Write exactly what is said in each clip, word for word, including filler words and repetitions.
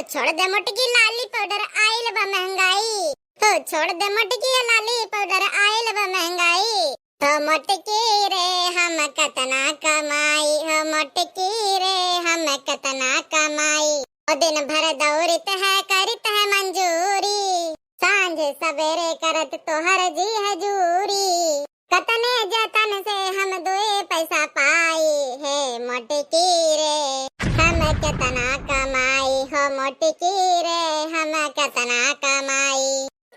छोड़ दे मोटकी लाली पाउडर आइल बा महंगाई। हो छोड़ दे मोटकी लाली पाउडर आइल बा महंगाई। हो मोटकी रे हम कतना कमाई, हो मोटकी रे हम कतना कमाई। ओ दिन भर दौड़ित है करित है मंजूरी, सांझ सवेरे करत तोहर जी हजूरी। कतने जतन से हम दुए पैसा पाई, हे मोटकी रे, हम केतना कमाई, हो मोटकी रे, हम केतना कमाई।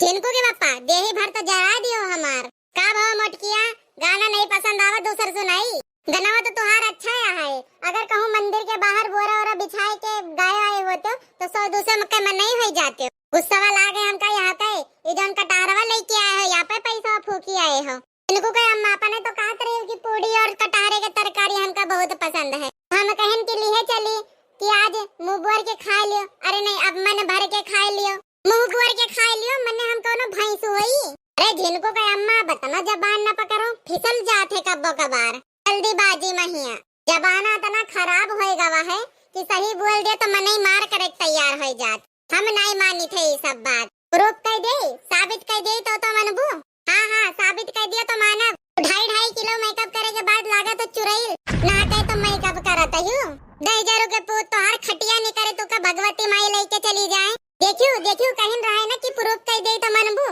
झिनकू के पप्पा, देही भर तो जरा दियो हमार। का भवा मोटकिया, गाना नहीं पसंद आवा, दूसर सुनाई। गनवा तो तुहार अच्छा है, अगर कहूँ मंदिर के बाहर बोरा ओरा बिछाए के गाए आए होते तो सौ दूसरे मक्के में नहीं होई जाते। गुस्सा वाला आ गए हमका यहाँ के, ये जौन कटहरवा लेके आए हो, यहाँ पे पैसा फूकी आए हो। इनको के अम्मा अपने तो कहत रही कि पूड़ी और कटहरे के तरकारी हमका बहुत पसंद है। हम कहन कि लिहे चली कि आज मुँह बोर के खा लियो। अरे नहीं, अब मन भर के खा लियो, मुँह बोर के खा लियो, मने हम कौनो भैंस होई? अरे झिनको के अम्मा, अब इतना जबान न पकड़ो, फिसल जात है कब्बो कबार। जल्दीबाजी महिया, जमाना इतना खराब होए गवा है कि सही बोल दे तो मनई मार करे के तैयार होए जात। हम नाई मानी थे ई सब बात। प्रूफ कह दे, साबित कह दे तो, तो मनबू? हाँ, हाँ, साबित कह दिया तो मानब। ढाई ढाई किलो मेकअप करे के बाद लागा तो चुरैल, ना कहे तो मेकअप करत हूँ। दहिजरू के पूत तोहार खटिया नहीं करे, तू का भगवती माई लेके चली जाए। देखियो, देखियो, कहिन रहे ना कि प्रूफ कह दे तो मनबू।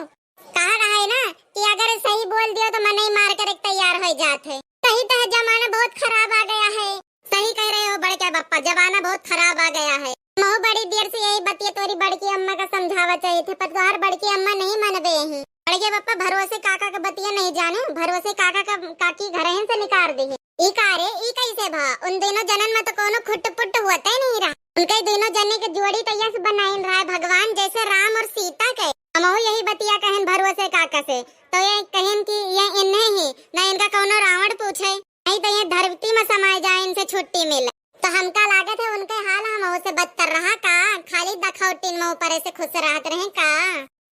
कहा रहे ना कि अगर सही बोल दियो तो मनई मार करे के तैयार हो जात है। सही तो है, जमाना बहुत खराब आ गया है। सही कह रहे हो बड़के बप्पा, जमाना बहुत खराब आ गया है। महू बड़ी देर से यही बतिया तोरी बड़की अम्मा का समझावा चाहिए थे, पर तोहार बड़की अम्मा नहीं मनबे ही। बड़के बप्पा भरोसे काका का बतिया नहीं जाने, भरोसे काका का काकी घरहिन से निकाल दी। ई का रे, ई कैसे भा? उन दोनों जनन में तो कोनो खुट पुट हुआ तय नहीं रहा। उनके दोनों जने के जोड़ी तो यस बनाइन रहा है भगवान, जैसे राम और सीता के। हमहू यही बतिया कहन भरोसे काका से, तो ये कहन कि ये इन्हें ही, ना इनका कोनो रावण पूछे, नहीं तो ये धरती में समाए जाए, इनसे छुट्टी मिले। तो हमका लागत है उनके हाल हमहू से बदतर रहा का? खाली दखौटिन में ऊपर से खुश रहत रहे का?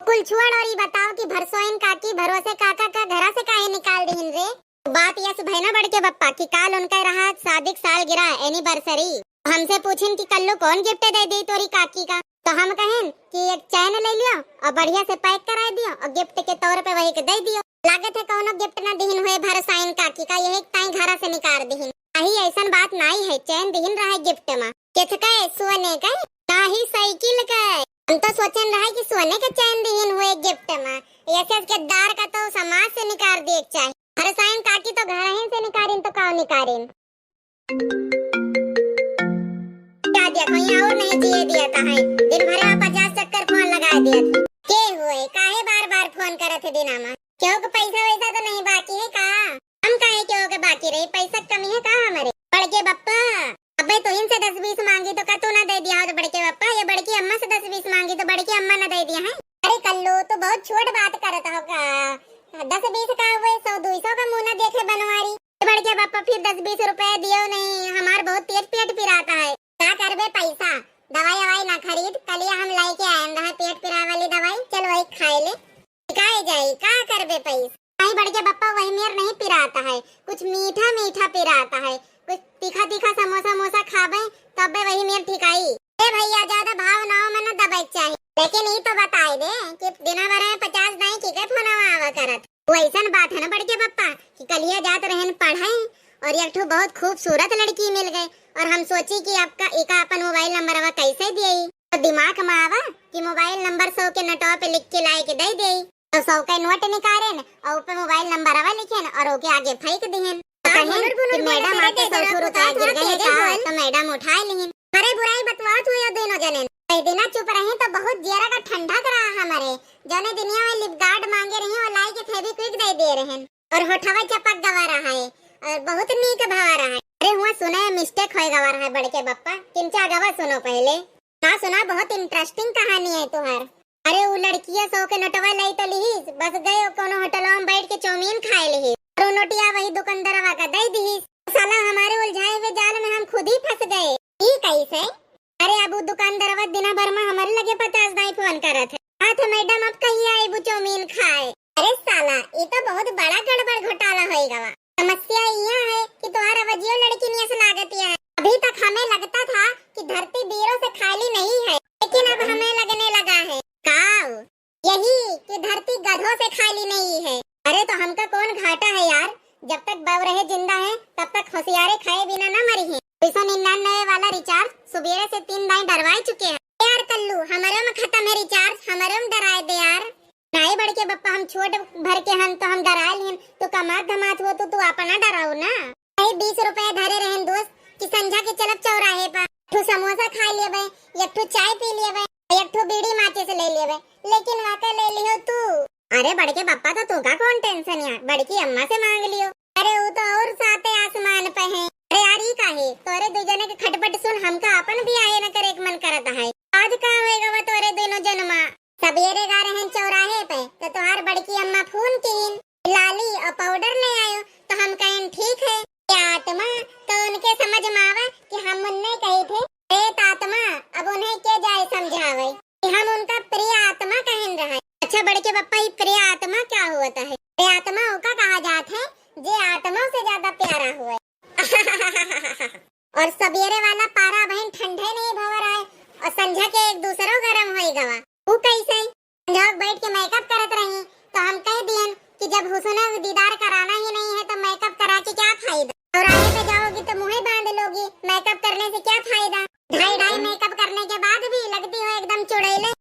कुल छोड़ और ई बताओ कि भरसोइन काकी भरोसे काका का घरा से काहे निकाल दिहिन रे? बात यस भय ना बड़के बप्पा कि काल उनका रहा शादी के सालगिरह, एनिवर्सरी। हमसे पूछिन कि कल्लू कौन गिफ्ट दे दी तोरी काकी का, तो हम कहेन कि एक चैन ले लियो और बढ़िया से पैक करा दियो और गिफ्ट के तौर पे वही के दे दियो। लागत है कौनो गिफ्ट ना दिहिन हुए भरसाइन काकी का, यही ताई घरा से निकाल दिहिन। अही ऐसन बात नाई है, चैन दिहिन रहा है गिफ्ट में। केथ के? सोने के? नाही, साइकिल के। हम तो सोचन रहा कि सोने के चैन दिहिन हुए गिफ्ट में, यस यस के दार का तो समाज से निकाल दिए के चाही। भरसाइन काकी तो घरहिन से निकारिन तो काव निकारिन। क्या देखो, यहाँ और नहीं जिए दिया था है, दिन भर में पचास चक्कर फोन लगा दिया था। के हुए, काहे बार बार फोन करत है दिना में? क्यों के पैसा वैसा तो नहीं बाकी है का? हम काहे क्यों के बाकी रही, पैसा कमी है का हमारे? बड़के बप्पा, अबे तो इनसे दस बीस मांगी तो का तू ना दे दिया हो तो बड़के बप्पा, ये बड़की अम्मा से दस बीस मांगी तो बड़की अम्मा ना दे दिया है। अरे कल्लू, तू बहुत छोट बात करत हो का? दस बीस का हुए, सौ दुई सौ का मुंह ना देखे बनवारी। बड़के बप्पा फिर दस बीस रुपया दियो नहीं, हमार बहुत तेज पेट पिराता है। का करबे पैसा, दवाई ववाई ना खरीद, कलिया हम लेके आयन रहा पेट पिराए वाली दवाई, चल वही खाए ले। काय जाई, का करबे पैसा? नहीं बड़के बप्पा, वही मेर नहीं पिराता है, कुछ मीठा मीठा पिराता है, कुछ तीखा तीखा समोसा मोसा खाबे तबे वही मेर ठिकाई। ए भैया, ज्यादा भाव नाव में न दबे के चाही, लेकिन ई तो बताई दे कि दिना भर में पचास दाई की के फोनवा आवा करत। वो ऐसन बात है ना बड़के बप्पा कि कलिया जात रहन पढ़े और एक ठो बहुत खूबसूरत लड़की मिल गई और हम सोची कि आपका एका अपन मोबाइल नंबरवा कैसे दिए। तो दिमाग में आवा कि मोबाइल नंबर सौ के नोटवा पे लिख के लाए के दे दे। तो सौ के नोट निकारेन और ऊपर मोबाइल नंबरवा लिखेन और ओके आगे फेंक दिहन। तो का कहेन हुनर बुनर कि बोले मैडम, मेरे आपके जरा ससुर कुछ उतार आज गिर गए हैं तेज का? बोल। तो मैडम उठाए लिहिन। अरे बुराई बतवात हुए दोनों जने। कई दिना चुप रही तो बहुत जियरा का ठंडा करा हमारे। जौने दुनिया में लिप गार्ड मांगे रही और लाई के फेविक्विक दे दे रहन। और होठवा चपक गवा रहा है और बहुत नीक भवा रहा है। अरे हुआ सुना है, मिस्टेक होए गवा रहा है बड़के बप्पा, किंचा गवा सुनो पहले। का सुना, बहुत इंटरेस्टिंग कहानी है तुहार। अरे उ लड़किया सौ के नोटवा लाई तो लिहिस, बस गए कोनो होटलवा में बैठ के चाउमीन खाए लिहिस और उ नोटिया वही दुकानदारवा का दे दिहिस। साला हमारे उलझाए हुए जाल में हम खुद ही फंस गए। ई कैसे? अरे अब उ दुकानदारवा दिना भर में हमारे लगे पचास दाई फोन करत है। हाँ तो मैडम अब कहिए आईबू चाउमीन खाए? अरे साला, ये तो बहुत बड़ा गड़बड़ घोटाला होई गवा। समस्या यह है कि तुम्हारा वजियो लड़की नियस लागत है। अभी तक हमें लगता था कि धरती बीरों से खाली नहीं है, ये लेकिन अब हमें लगने लगा है। काव? यही कि धरती गधों से खाली नहीं है। अरे तो हमका कौन घाटा है यार, जब तक बउरहे जिंदा है तब तक होशियारे खाए बिना ना मरी हैं। दो सौ निन्यानवे वाला रिचार्ज सुबेरे से तीन दाई डरवाई चुके हैं। यार कल्लू, हमरे में खत्म है रिचार्ज, हमरे में डराए दे यार। नाई बड़के बप्पा, हम छोट भर के हन तो हम डराए लिहन, तू कमात धमात हो तो तू अपना डराओ ना। भाई बीस रुपया धरे रहन दोस्त कि संझा के चलब चौराहे पर, एक ठो समोसा खा लेबे, एक ठो चाय पी लेबे, एक ठो बीड़ी माचिस ले लेबे, लेकिन वाका ले लियो तू। अरे बड़के बप्पा, तो तू का कौन टेंशन यार, बड़की अम्मा से मांग लियो। अरे वो तो और साते आसमान पे है। अरे यार ई काहे, तोरे दू जने के खटपट सुन हमका अपन भी आए न करे के मन करत है। आज का होएगा वो तोरे दोनों जनमा? सबेरे गा रहन चौराहे पे तो तोहार बड़की अम्मा फोन कीन, लाली और पाउडर ले आयो, तो हम कहन ठीक है। ये आत्मा तो उनके समझ में आवा कि हम उन्हें कही थे, प्रेत आत्मा, अब उन्हें के जाए समझावे कि हम उनका प्रिय आत्मा कहन रहे। अच्छा बड़के बप्पा, ये प्रिय आत्मा क्या होता है? प्रिय आत्मा ओका कहा जात है जे आत्मा से ज्यादा प्यारा हुए। और सबेरे वाला पारा बहन ठंडे नहीं भवर आए और संझा के एक दूसरो गरम होई गवा। ऊ कैसे? संझा बैठ के मेकअप करत रही तो हम कह दियन कि जब हुस्न दीदार कराना ही नहीं है तो मेकअप करा के क्या फायदा? चौराहे पे जाओगी तो मुंह बांध लोगी, मेकअप करने से क्या फायदा? ढाई ढाई मेकअप करने के बाद भी लगती हो एकदम चुड़ैले।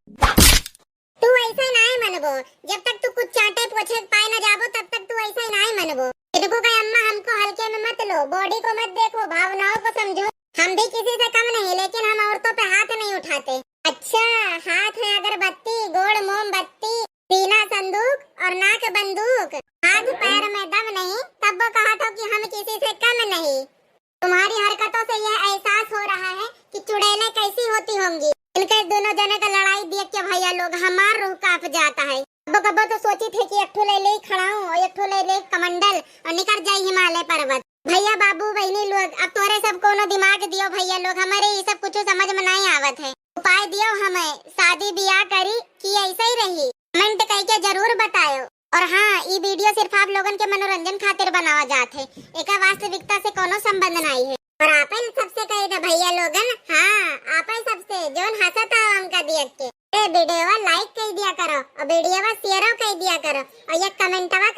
तू ऐसे नाय मनबो, जब तक तू कुछ चाटे पोछे पाए न जाबो तब तक तू ऐसे नाय मनबो। इनको कहे अम्मा हमको हल्के में मत लो, बॉडी को मत देखो, भावनाओं को समझो। हम भी किसी से कम नहीं, लेकिन हम औरतों पे हाथ नहीं उठाते। अच्छा, हाथ है अगरबत्ती, गोड़ मोमबत्ती, सीना संदूक और नाक बंदूक, हाथ पैर में दम नहीं, तब वो कहा था कि हम किसी से कम नहीं। तुम्हारी हरकतों से यह एहसास हो रहा है कि चुड़ैलें कैसी होती होंगी। इनके दोनों जने का लड़ाई देख के भैया लोग हमार रूह कांप जाता है। कब्बो कब्बो तो सोची थे कि एक ठो ले ले खड़ाऊं और एक ठो ले ले कमंडल और निकल जाई हिमालय पर्वत। भैया बाबू बहनी लोग, अब तोरे सब कोनो दिमाग दियो भैया लोग, हमारे ये सब कुछ समझ में नहीं आवत है। उपाय दियो हमें, शादी ब्याह करी कि ऐसे ही रही? कमेंट करके जरूर बतायो। और हाँ, ई वीडियो सिर्फ आप लोगन के मनोरंजन खातिर बनावा जात है, एका वास्तविकता से कोनो संबंध नहीं है। और आपन सबसे कह दे भैया लोगन, हाँ, आपन सबसे जोन हंसत है हमका दियत के, ए वीडियोवा लाइक कर दिया करो और वीडियोवा शेयरो कर दिया करो और ये कमेंटवा